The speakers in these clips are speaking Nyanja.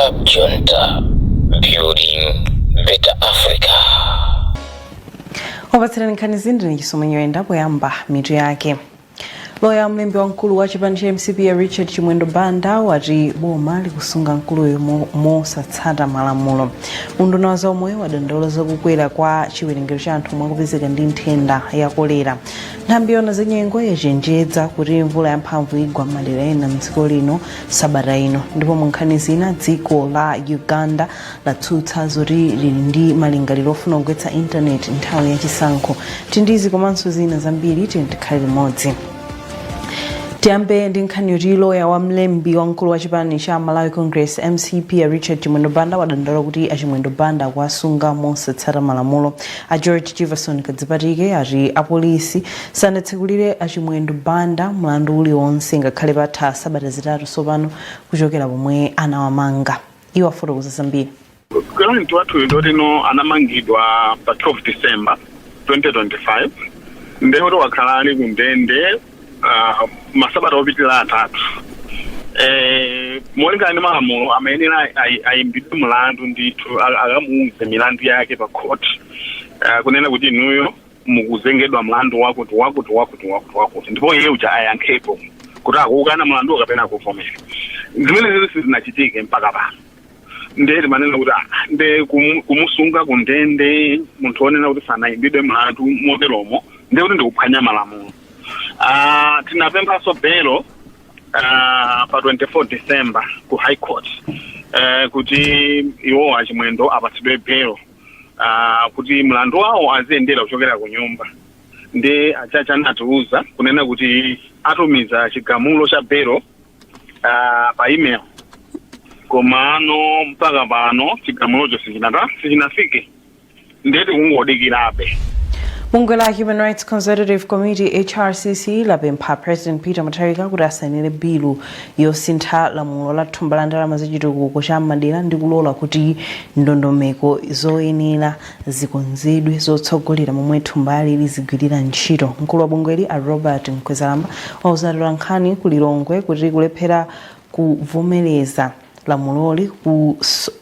Cab Junta, building better Africa. Opatsirani nkhani zindi Chisomo Nyirenda. Poyamba, mitu yake. Loya mlembi wamkulu wa chipani cha MCP ya Richard Chimwendo Banda wati boma likusunga mkuluyo mosatsata malamulo. Unduna wa zaumoyo wadandaula zakukwera kwa chiwerengero cha anthu omwe akupezeka ndi nthenda ya kolera. Nthambi yoona zanyengo yachenjeza kuti mvula yamphamvu igwa m'madera ena mdziko lino sabata ino. Ndipo mu nkhani zina, dziko la Uganda latsutsa zoti lili ndi malingaliro ofuna kugwetsa intaneti nthawi yachisankho. Tindizi komanso zina zambiri, tikhale limodzi. Tiyambe ndi nkhani yoti loya wa mlembi wamkulu wa chipani cha Malawi Congress, MCP, a Richard Chimwendo Banda wadandaula kuti a Chimwendo Banda akuwasunga mosatsata malamulo. A George Jefferson Kadzipatike ati apolisi sanatsekulire a Chimwendo Banda mlandu uliwonse ngakhale patha sabata 3 tsopano kuchokera pomwe anawamanga. Iwo afotokoza zambiri. Client wathu ndotino anamangidwa pa 12 December 2025, ndekuti wakhala ali kundende masabata opitirira 3. Molingana ndi malamulo, amayenera ayimbidwe mlandu ndithu, akamuuze milandu yake pa court, kunena kuti inuyo mukuzengedwa mlandu wakuti, wakuti, wakuti, wakuti, wakuti, ndipo iye uja ayankhepo kuti akukana mlandu kapena akuvomera. Zimene zili sizinachitike mpaka pano. Ndiye timanena kuti nde kumusunga kundende munthu wonena kuti sanayimbidwe mlandu moteromo, ndiye kuti ndikuphwanya malamulo. Tinapemphanso belo pa 24 December ku High Court, kuti iwo aChimwendo apatsidwe belo kuti mlandu wawo aziyendera kuchokera ku nyumba. Ndi ajaji anatiuza kunena kuti atumiza chigamulo cha belo pa email, komano mpaka pano chigamulocho sichinafike, ndiye tikungodikirabe. Bungwe la Human Rights Consultative Committee, HRCC, lapempha President Peter Mutharika kuti asayinire bilu yosintha lamulo la thumba la ndalama zachitukuko cha madera ndi kulola kuti ndondomeko zoyenera zikonzedwe zotsogolera momwe thumbali lizigwirira ntchito. Mkulu wa bungweli, a Robert Mkwezalamba, wauza nkhani ku Lilongwe kuti kulephera kuvomereza lamuloli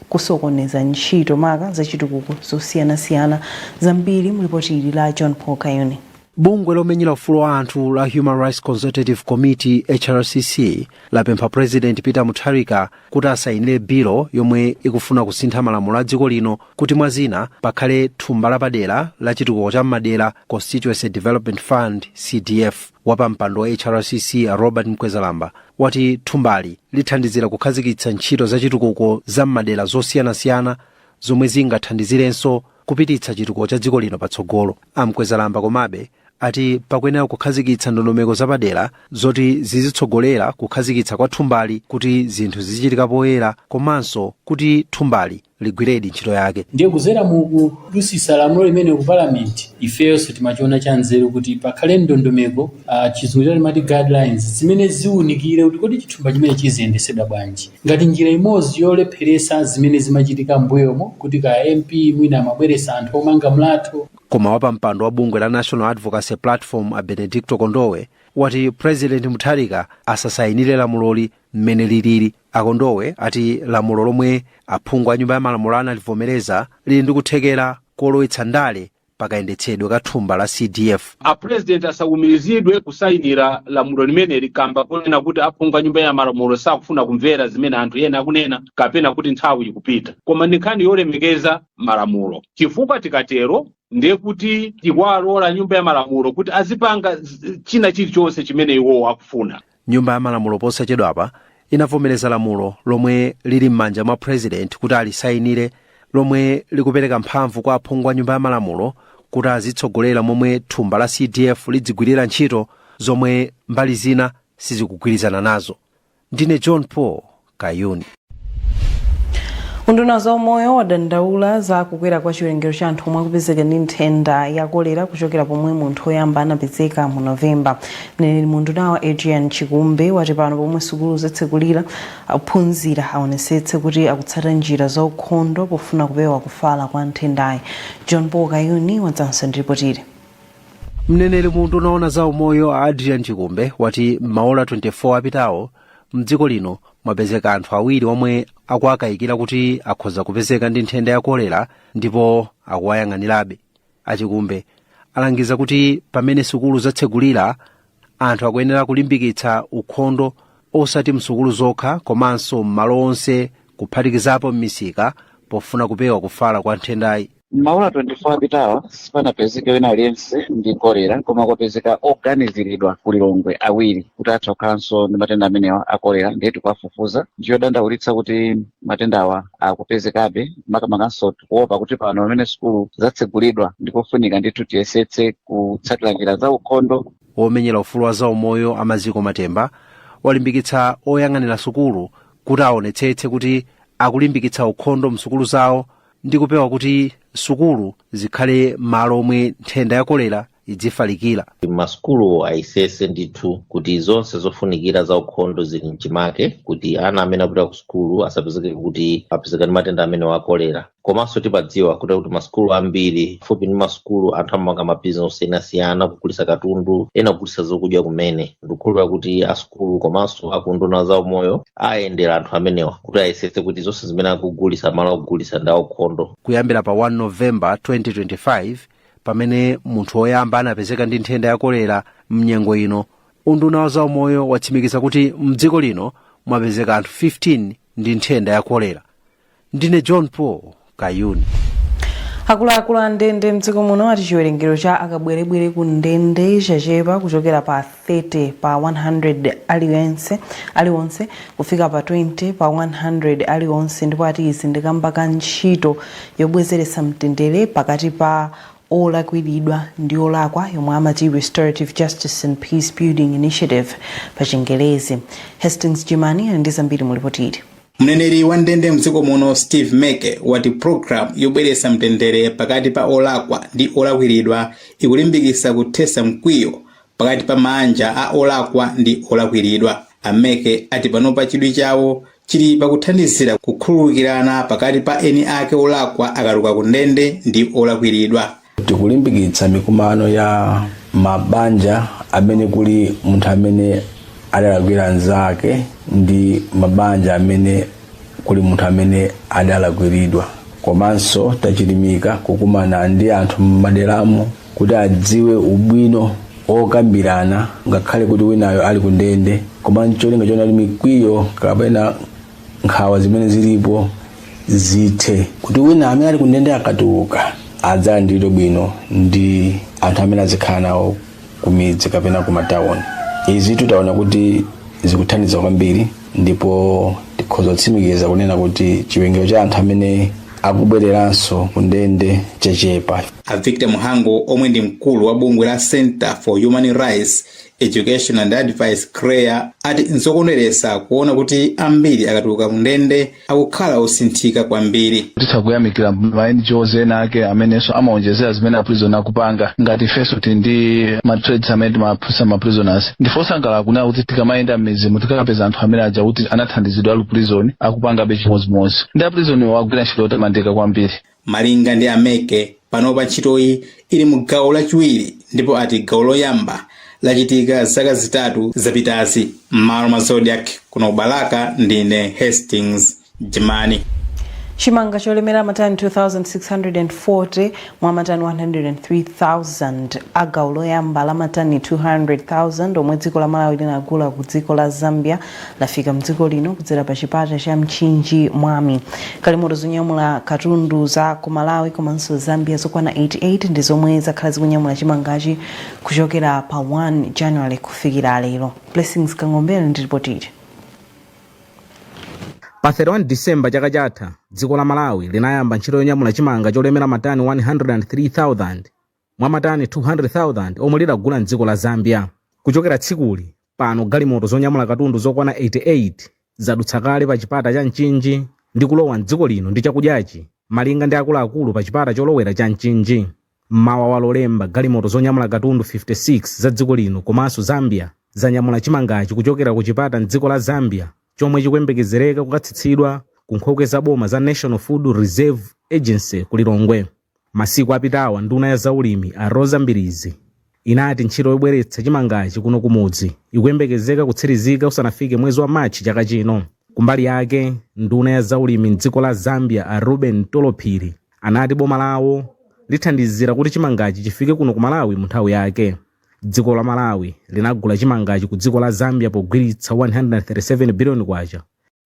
kusokoneza ntchito, maka zachitukuko zosiyanasiyana. Zambiri mulipoti ili la John Paul Kayuni. Bungwe lomenyera ufulu wa anthu la Human Rights Consultative Committee, HRCC, lapempha President Peter Mutharika kuti asayinire bilo yomwe ikufuna kusintha malamulo a dziko lino kuti mwa zina pakhale thumba lapadera la chitukuko cha madera, Constituency Development Fund, CDF. Wapampando wa HRCC, Robert Mkwezalamba, wati thumbali lithandizira kukhazikitsa ntchito za chitukuko za m'madera zosiyanasiyana zomwe zingathandizirenso kupititsa chitukuko cha dziko lino patsogolo. AMkwezalamba komabe ati pakuyenera kukhazikitsa ndondomeko zapadera zoti zizitsogolera kukhazikitsa kwa thumbali kuti zinthu zizichitika poyera komanso kuti thumbali ligwiredi ntchito yake. Ndiye kuzera mu kudusisa lamulo limene ku Parliament, ifeyonso timachiona cha nzeru kuti pakhale ndondomeko, Chizungu timati guidelines, zimene ziwunikire kuti kodi chithumba chimene chiziyendesedwa bwanji, ngati njira imodzi yolepheresa zimene zimachitika m'mbuyomo kuti kaya MP mwina amabweresa anthu omanga mlatho. Koma wapampando wa bungwe la National Advocacy Platform, a Benedicto Kondowe, wati President Mutharika asasayinire lamuloli mmene lilili. Akondowe ati lamulo lomwe aphungu a Nyumba ya Malamulo analivomereza lili ndi kuthekera kolowetsa ndale pakayendetsedwe ka thumba la CDF. A President asawumirizidwe kusayinira lamulo limeneli kamba kunena kuti aphungu a Nyumba ya Malamulo sakufuna kumvera zimene anthu ena akunena kapena kuti nthawi ikupita, koma ndi nkhani yolemekeza malamulo, chifukwa tikatero ndiye kuti tikuwalola Nyumba ya Malamulo kuti azipanga china chilichonse chimene iwowo akufuna. Nyumba ya Malamulo posachedwapa inavomereza lamulo lomwe lili m'manja mwa President kuti alisayinire, lomwe likupereka mphamvu kwa aphungu a Nyumba ya Malamulo kuti azitsogolera momwe thumba la CDF lidzigwirira ntchito, zomwe mbali zina sizikugwirizana nazo. Ndine John Paul Kayuni. Unduna za umoyo wadandaula za kukwera kwa chiwerengero cha anthu omwe akupezeka ndi nthenda ya kolera kuchokera pomwe munthu woyamba anapezeka mu Novemba. Mneneri mu undunawa, Adrian Chikumbe, wati pano pomwe sukulu zatsekulira, ophunzira aonesetse kuti akutsata njira za ukhondo pofuna kupewa kufala kwa nthendayi. John Paul Kayuni wadzanso ndi ripotiri. Mneneri mu unduna oona za umoyo, Adrian Chikumbe, wati m'maola 24 apitawo Mdziko lino mwapezeka anthu awiri omwe akuwakayikira kuti akhoza kupezeka ndi nthenda ya kolera ndipo akuwayang'anirabe. Achikumbe alangiza kuti pamene sukulu zatsegulira, anthu akuyenera kulimbikitsa ukhondo, osati msukulu zokha komanso m'malo onse, kuphatikizapo m'misika, pofuna kupewa kufala kwa nthendayi. Maola 24 apitawa sipanapezeke wina aliyense ndi kolera, koma kwapezeka oganiziridwa ku Lilongwe awiri kuti atha kukhalanso ndi matenda amenewa a kolera, ndiye tikuwafufuza. Ndiyodandaulitsa kuti matenda awa akupezekabe, makamakanso tikuopa kuti pano pamene sukulu zatsegulidwa, ndikofunika ndithu tiyesetse kutsatira njira za ukhondo. Womenyera ufulu wa zaumoyo Amaziko Matemba walimbikitsa oyang'anira sukulu kuti aonetsetse kuti akulimbikitsa ukhondo msukulu zawo ndi kupewa kuti sukulu zikhale malo omwe nthenda ya kolera idzifalikira. Masukulu ayesetse ndithu kuti zonse zofunikira za ukhondo zili mchimake, kuti ana amene akupita ku sukulu asapezeke kuti apezeka ndi matenda amene wa kolera. Komanso timadziwa kuti masukulu ambiri, fupi ndi masukulu, anthu amapanga mabizinesi osiyanasiyana, kugulitsa katundu, ena kugulitsa zokudya kumene. Ndikukhulupirira kuti asukulu komanso akunduna za umoyo ayendera anthu amenewa kuti ayesetse kuti zonse zimene akugulitsa, malo akugulitsa, ndi aukhondo. Kuyambira pa 1 Novemba 2025, pamene munthu woyamba anapezeka ndi nthenda ya kolera mnyengo ino, unduna wa zaumoyo watsimikiza kuti mdziko lino mwapezeka anthu 15 ndi nthenda ya kolera. Ndine John Paul Kayuni. Akuluakulu a ndende mdziko muno ati chiwerengero cha akabwerebwere ku ndende chachepa kuchokera pa 30 pa 100 aliwonse kufika pa 20 pa 100 aliwonse, ndipo ati izi ndi kamba ka ntchito yobwezeretsa mtendere pakati pa olakwiridwa ndi olakwa, yomwe amati Restorative Justice and Peace Building Initiative pa Chingerezi. Hastings Jimani ali ndi zambiri mu ripoti ili. Mneneri wa ndende mdziko muno Steve Meke wati program yobweretsa mtendere pakati pa olakwa ndi olakwiridwa ikulimbikitsa kuthetsa mkwiyo pakati pa mabanja a olakwa ndi olakwiridwa. Ameke ati panopa chidwi chawo chili pakuthandizira kukhululukirana pakati pa eni ake olakwa akatuluka ku ndende ndi olakwiridwa. Tikulimbikitsa mikumano ya mabanja amene kuli munthu amene adalakwira anzake ndi mabanja amene kuli munthu amene adalakwiridwa. Komanso tachilimika kukumana ndi anthu m'maderamo kuti adziwe ubwino okambirana, ngakhale kuti winayo ali ku ndende, koma ncholinga chona kuti mikwiyo kapena nkhawa zimene zilipo zithe, kuti wina amene ali ku ndende akatuluka adzalandiridwe bwino ndi anthu amene azikhala nawo ku midzi kapena ku matawuni. Izi tutaona kuti zikuthandiza kwambiri, ndipo tikhoza kutsimikiza kunena kuti chiwerengero cha anthu amene akubwereranso ku ndende chachepa. A Victor Muhango, omwe ndi mkulu wa bungwe la Center for Human Rights Education and Advice, CHREAA, ati nzokondweretsa kuona kuti ambiri akatuluka mu ndende akukhala osinthika kwambiri. Titha kuyamikira ma NGOs ena ake amenenso amaonjezera zimene a prison akupanga. Ngati ifenso tili ndi ma trades amene timaphunzitsa ma prisoners, ndife osangalala kunena kuti tikamayenda m'midzimu tikapeza anthu amene aja kuti anathandizidwa ali prison akupangabe chimodzimodzi, ndi a prison wagwira ntchito yotamandika kwambiri. Malinga ndi Ameke, panopa ntchitoyi ili mu gawo lachiwiri, ndipo ati gawo loyamba lachitika zaka 3 zapitazi. M'malo mwa Zodiak kuno Balaka, ndine Hastings Jimani. Chimanga cholemera matani 2640 mwa matani 103,000 a gawo loyamba la matani 200,000 omwe dziko la Malawi linagula ku dziko la Zambia lafika mdziko lino kudzera pa chipata cha Mchinji Mwami. Galimoto zonyamula katundu za ku Malawi komanso Zambia zokwana 88 ndi zomwe zakhala zikunyamula chimangachi kuchokera pa 1 January kufikira lero. Blessings Kang'ombe ali ndi ripoti ili. Pa 31 Disemba chaka chatha, dziko la Malawi linayamba ntchito yonyamula chimanga cholemera matani 103,000 mwa matani 200,000 omwe lidagula mdziko la Zambia. Kuchokera tsikuli, pano galimoto zonyamula katundu zokwana 88 zadutsa kale pa chipata cha Mchinji ndi kulowa mdziko lino ndi chakudyachi, malinga ndi akuluakulu pa chipata cholowera cha Mchinji. Mmawa wa Lolemba, galimoto zonyamula katundu 56 za dziko lino komanso Zambia zanyamula chimangachi kuchokera ku chipata mdziko la Zambia, chomwe chikuyembekezereka kukatsitsidwa ku nkhokwe za boma za National Food Reserve Agency ku Lilongwe. Masiku apitawa, nduna ya zaulimi a Roza Mbilizi Inati ntchito yobweretsa chimangachi kuno kumudzi ikuyembekezeka kutsirizika usanafike mwezi wa Machi chaka chino. Kumbali yake, nduna ya zaulimi mdziko la Zambia a Ruben Tolophiri anati boma lawo lithandizira kuti chimangachi chifike kuno ku Malawi mu nthawi yake. Dziko la Malawi linagula chimangachi ku dziko la Zambia pogwiritsa 137 biliyoni kwacha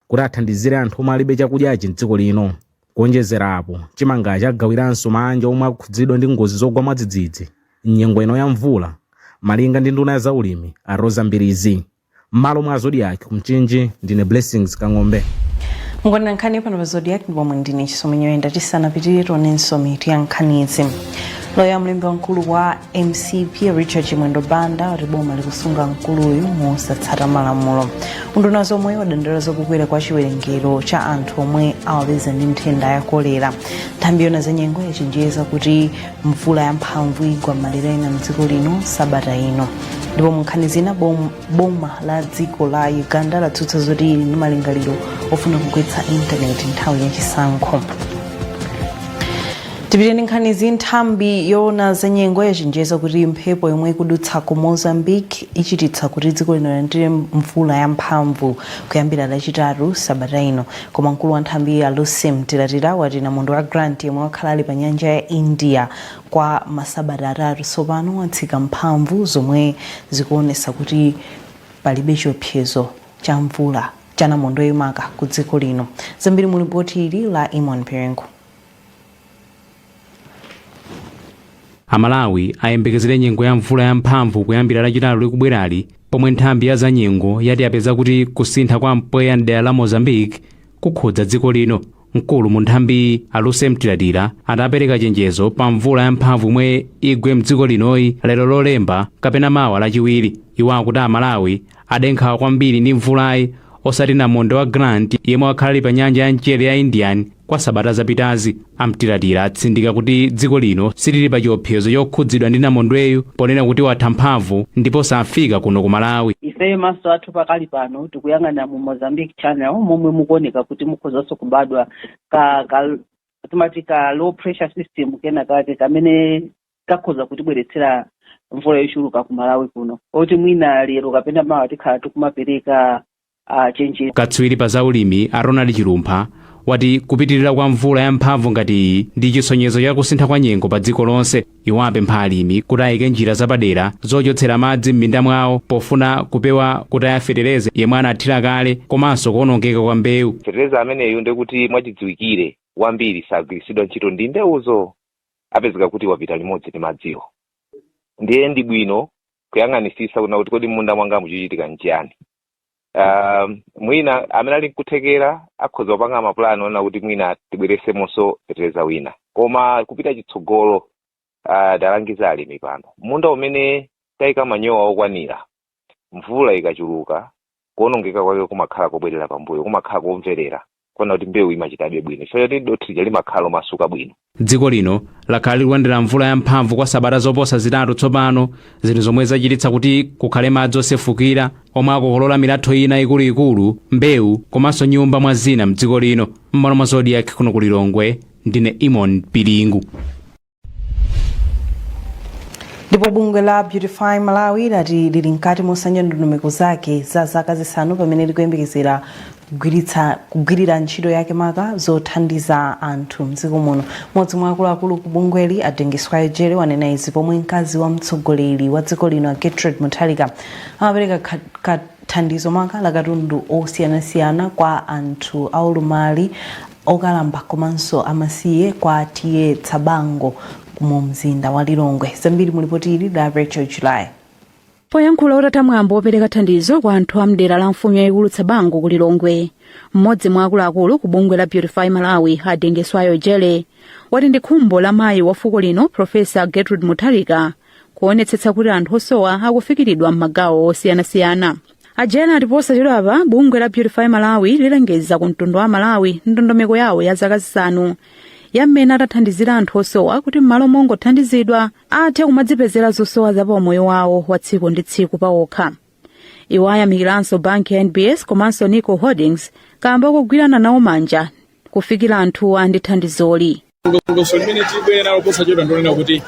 kuti athandizire anthu omwe alibe chakudyachi mdziko lino. Kuonjezera apo, chimangachi agawiranso maanja omwe akhudzidwa ndi ngozi zogwa mwadzidzidzi mnyengo ino ya mvula, malinga ndi nduna ya zaulimi a Roza Mbilizi. M'malo mwa Zodiak ku Mchinji, ndine Blessings Kang'ombe. Mukuonera nkhani pano pa Zodiak ndipo mwe ndine Chisomo Nyirenda. Tisanapitirire, tionenso mitu ya nkhanizi. Loya mlembi wamkulu wa MCP Richard Chimwendo Banda wati boma likusunga mkuluyu mosatsata malamulo. Unduna wa zaumoyo wadandaula zakukwera kwa chiwerengero cha anthu omwe awapeza ndi nthenda ya kolera. Nthambi yoona za nyengo yachenjeza kuti mvula yamphamvu igwa m'madera ena mdziko lino sabata ino. Ndipo mu nkhani zina, boma la dziko la Uganda latsutsa zoti lili ndi malingaliro ofuna kugwetsa intaneti nthawi ya chisankho. Tipite ndi nkhanizi. Nthambi yoona za nyengo yachenjeza kuti mphepo yomwe ikudutsa ku Mozambique ichititsa kuti dziko lino lilandire mvula yamphamvu kuyambira Lachitatu sabata ino. Koma mkulu wa nthambi ya Lucy Mtilatila wati namondwe wa Grant yemwe wakhala ali pa nyanja ya India kwa masabata 3 tsopano watsika mphamvu, zomwe zikuonetsa kuti palibe chiopsezo cha mvula cha namondweyu maka ku dziko lino. Zambiri mu lipoti ili la Imon Piringu. Amalawi ayembekezere nyengo ya mvula yamphamvu kuyambira Lachitatu likubwerali, pomwe nthambi ya zanyengo yati yapeza kuti kusintha kwa mpweya mdera la Mozambique kukhudza dziko lino. Mkulu mu nthambi a Lucy Mtilatila adapereka chenjezo pa mvula yamphamvu imwe igwe mdziko linoyi lero Lolemba kapena mawa Lachiwiri. Iwo akuti Amalawi ade nkhawa kwambiri ndi mvulayi, osati namondwe wa Grant yemwe wakhala ali pa nyanja ya mchere ya Indian kwa sabata zapitazi. A Mtilatila atsindika kuti dziko lino silili pa chiopsezo chokhudzidwa ndi namondweyu, ponena kuti watha mphamvu ndipo safika kuno ku Malawi. Ifeyo maso athu pakali pano tikuyang'ana mu Mozambique Channel, momwe mukuoneka kuti mukhozanso kubadwa ka timati ka low pressure system kena kake kamene kakhoza kutibweretsera mvula yochuluka ku Malawi kuno, oti mwina lero kapena mawa tikhala tikumapereka chenjezo. Katswiri pa zaulimi a Ronald Chilumpha wati kupitirira kwa mvula yamphamvu ngati iyi ndi chisonyezo cha kusintha kwa nyengo pa dziko lonse. Iwo apempha alimi kuti ayike njira zapadera zochotsera madzi m'minda mwawo pofuna kupewa kutaya fetereza yemwe anathira kale komanso kuonongeka kwa mbewu. Fetereza ameneyu ndekuti mwachidziwikire wambiri sagwiritsidwa ntchito ndi mbewuzo, apezeka kuti wapita limodzi ndi madziwo. Ndiye ndi bwino kuyang'anisisa kuna kuti kodi m'munda mwanga muchichitika nchiyani. Mwina amene ali nkuthekera akhoza kupanga mapulani onena kuti mwina tibweresemonso fetereza wina, koma kupita chitsogolo, talangiza alimi pano, munda umene tayika manyowa okwanira, mvula ikachuluka kuonongeka kwake kumakhala kobwerera pambuyo, kumakhala komverera kuona kuti mbewu imachitabe bwino chifukwa choti dothi lija limakhala lomasuka bwino. Dziko lino lakhala likulandira mvula yamphamvu kwa sabata zoposa 3 tsopano, zinthu zomwe zachititsa kuti kukhale madzi osefukira omwe akokolola milatho ina ikuluikulu, mbewu komanso nyumba mwa zina mdziko lino. M'malo mwa Zodiak kuno ku Lilongwe, ndine Imon Piringu. Ndipo bungwe la Beautify Malawi lati lili mkati mosanja ndondomeko zake za zaka 5 pamene likuyembekezera kugwirira ntchito yake maka zothandiza anthu mdziko muno. Mmodzi mwa akuluakulu ku bungweli, a Dingiswayo Jere, wanena izi pomwe mkazi wa mtsogoleri wa dziko lino a Gertrude Mutharika amapereka thandizo maka la katundu osiyanasiyana kwa anthu aulumali, okalamba komanso amasiye kwa T/A Tsabango mu mzinda wa Lilongwe. Zambiri mu lipoti ili la Rachel July. Poyankhula utatha mwambo wopereka thandizo kwa anthu a mdera la mfumu yayikulu Tsabango ku Lilongwe, mmodzi mwa akuluakulu ku bungwe la Beautify Malawi a Dingiswayo Jere wati ndi khumbo la mayi wa fuko lino Profesa Gertrude Mutharika kuonetsetsa kuti anthu osowa akufikiridwa m'magawo osiyanasiyana. A Jere ati posachedwapa bungwe la Beautify Malawi lilengeza ku mtundu wa Malawi ndondomeko yawo ya zaka 5 ya mmene atathandizira anthu osowa kuti m'malo mongothandizidwa athe kumadzipezera zosowa za pamoyo wawo wa tsiku ndi tsiku pawokha. Iwo ayamikiranso banki ya NBS komanso Nico Holdings kamba kogwirana nawo manja kufikira anthuwa ndi thandizoli. Dongosolo limene tibwere nalo posachedwa ndionena kuti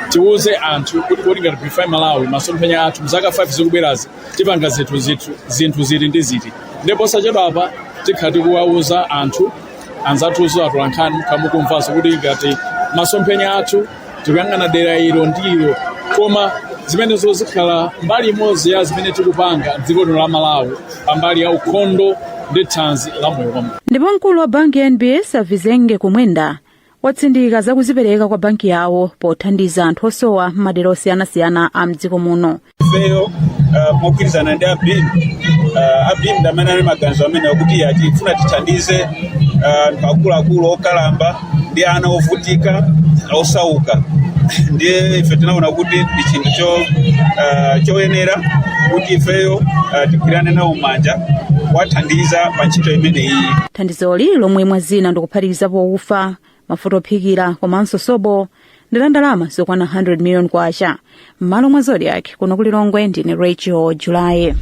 Tiuze anthu kuti kodi ngati Beautify Malawi, masomphenya athu mzaka 5 zikubwerazi, tipanga zinthu ziti ndi ziti. Ndipo posachedwa apa tikhala tikuwauza anthu anzathuso atolankhani, kamukumvanso kuti ngati masomphenya athu tikuyang'ana dera ilo ndi ilo, koma zimenezo zikhala mbali imodzi ya zimene tikupanga mdziko lino la Malawi pambali ya ukhondo ndi thanzi la moyo wa munthu. Ndipo mkulu wa banki ya NBS, a Vizenge Kumwenda, watsindika zakuzipereka kwa banki yawo pothandiza anthu osowa m'madera osiyanasiyana a mdziko muno. Ifeyo mogwirizana ndi a BEAM, a BEAM ndi amene ali maganizo amene akuti tifuna tithandize anthu akuluakulu, okalamba ndi ana ovutika, osauka. Ndiye ife tinaona kuti ndi chinthu choyenera kuti ifeyo tigwirane nawo manja kuwathandiza pa ntchito imeneyi. Thandizoli, lomwe mwa zina ndikuphatikizapo ufa, mafuta ophikira komanso sobo, ndi la ndalama zokwana 100 million kwacha. M'malo mwa Zodiak kuno kulilongwe, ndine Rachel Julaye.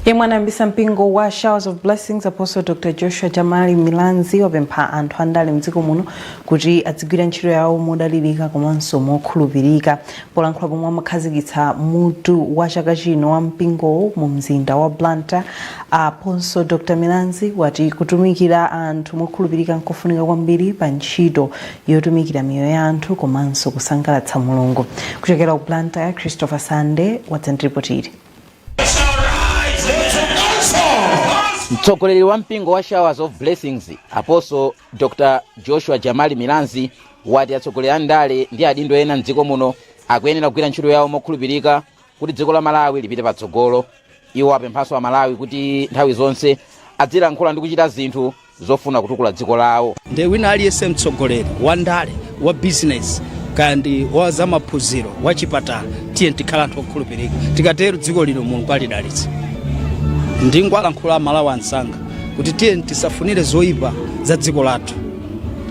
Yemwe anayambitsa mpingo wa Showers of Blessings, Apostle Dr Joshua Jamali Milanzi, wapempha anthu andale mdziko muno kuti adzigwira ntchito yawo modalirika komanso mokhulupirika. Polankhula pomwe amakhazikitsa mutu wa chaka chino wa mpingowo mu mzinda wa Blantyre, Apostle Dr Milanzi wati kutumikira anthu mokhulupirika nkofunika kwambiri pa ntchito yotumikira miyoyo ya anthu komanso kusangalatsa Mulungu. Kuchokera ku Blantyre, Christopher Sande wadzandiripotiri. Mtsogoleri wa mpingo wa Showers of Blessings, Apostle Dr Joshua Jamali Milanzi, wati atsogoleri a ndale ndi adindo ena mdziko muno akuyenera kugwira ntchito yawo mokhulupirika kuti dziko la Malawi lipite patsogolo. Iwo apemphanso Amalawi kuti nthawi zonse adzilankhula ndi kuchita zinthu zofuna kutukula dziko lawo. Ndiye wina aliyense, mtsogoleri wa ndale, wa bizinesi, kaya ndi wa zamaphunziro, wa chipatala, tiye tikhala anthu okhulupirika. Tikatero dziko lino Mulungu alidalitsa. Ndingowalankhula Amalawi anzanga kuti tiye tisafunire zoyipa za dziko lathu,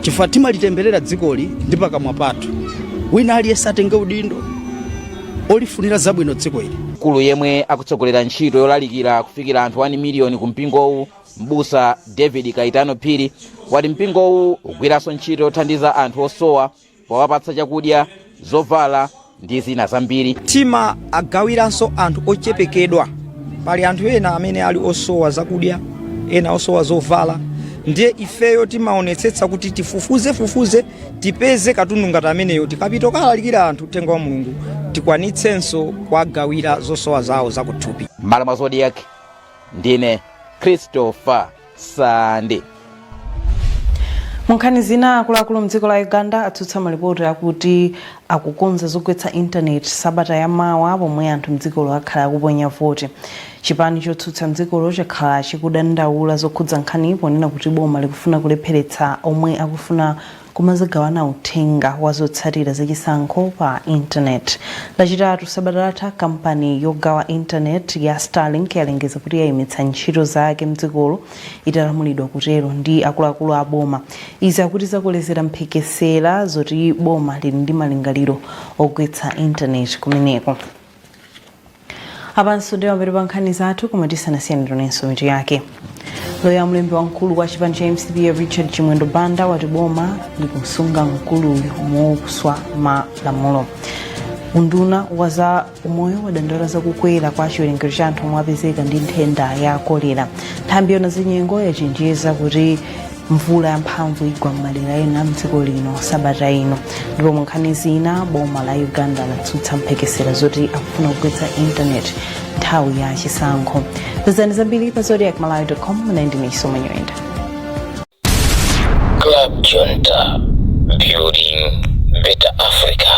chifukwa timalitemberera dzikoli ndi pakamwa pathu. Wina aliyense atenge udindo olifunira zabwino dziko ili. Mkulu yemwe akutsogolera ntchito yolalikira kufikira anthu 1 miliyoni ku mpingowu, Mbusa David Kaitano Phiri, wati mpingowu ugwiranso ntchito yothandiza anthu osowa powapatsa chakudya, zovala ndi zina zambiri. Timagawiranso anthu ochepekedwa. Pali anthu ena amene ali osowa zakudya, ena osowa zovala, ndiye ifeyo timaonetsetsa kuti tifufuzefufuze, tipeze katundu ngati ameneyo. Tikapita kukalalikira anthu uthenga wa Mulungu, tikwanitsenso kuwagawira zosowa zawo zakuthupi. M'malo mwa Zodiak, ndine Christopher Sande. Mu nkhani zina, akuluakulu mdziko la Uganda atsutsa malipoti akuti akukonza zogwetsa intaneti sabata yamawa pomwe anthu mdzikolo akhala akuponya voti. Chipani chotsutsa mdzikolo chakhala chikudandaula zokhudza nkhani, ponena kuti boma likufuna kulepheretsa omwe akufuna kumazagawana uthenga wa zotsatira zachisankho pa intaneti. Lachitatu sabata latha, kampani yogawa intaneti ya Starlink yalengeza kuti yayimitsa ntchito zake mdzikolo italamulidwa kutero ndi akuluakulu a boma. Izi akuti zakolezera mphekesera zoti boma lili ndi malingaliro ogwetsa intaneti kumeneko. Apanso ndi mapeto pa nkhani zathu, koma tisanasiyane tionenso mitu yake. Loya mlembi wamkulu wa chipani cha MCP, Richard Chimwendo Banda, wati boma likusunga mkuluyu moswa malamulo. Unduna wa za umoyo wadandaula zakukwera kwa chiwerengero cha anthu omwe apezeka ndi nthenda ya kolera. Nthambi yoona zinyengo yachenjeza kuti mvula yamphamvu igwa m'madera ena mdziko lino sabata ino. Ndipo mu nkhani zina, boma la Uganda latsutsa mphekesera zoti akufuna kugwetsa intaneti nthawi ya chisankho. Pezani zambiri pa zodiakmalawi.com. Muna ndine Chisomo Nyoyenda. Club Junta, building better Africa.